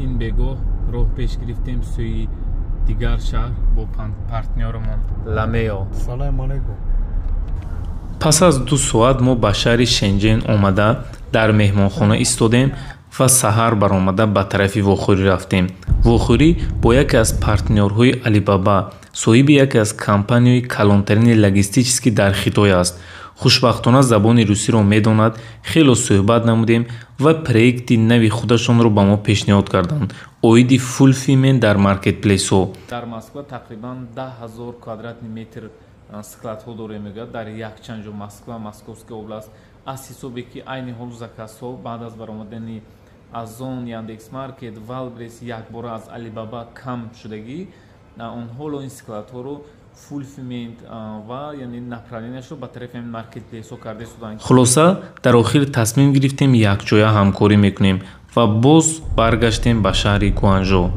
Ин бегоҳ роҳ пеш гирифтем сӯи дигар шаҳр бо партнёрамон Ламео. Салам алейкум. Пас аз 2 соат мо ба шаҳри Шенҷен омада, дар меҳмонхона истодем ва саҳар баромада ба тарафи вохӯрӣ рафтем. Вохӯрӣ бо яке аз партнёрҳои Алибаба, соҳиби яке аз компанияҳои калонтарини логистическӣ дар Хитой аст. Хушбахтона, забони русиро медонад. Хело суҳбат намудем ва проекти нави худашонро ба мо пешниҳод карданд оиди фулфилмент дар маркетплейсҳо. Дар Москва тақрибан 10 000 квадратный метр складҳо дорем, мегӯяд, дар якчанд ҷо: Москва, Московская область. Аз ҳисобе ки айни ҳол заказҳо баъд аз баромадани Озон, Яндекс Маркет, Вайлдберриз якбора аз Алибаба кам шудагӣ, онҳоло ин складҳоро фулфилмент ва яъне направленияшро ба тарафи ҳамин маркетплейсҳо карда истоданд. Хулоса, дар охир тасмим гирифтем, якҷоя ҳамкорӣ мекунем ва боз баргаштем ба шаҳри Гуанжо.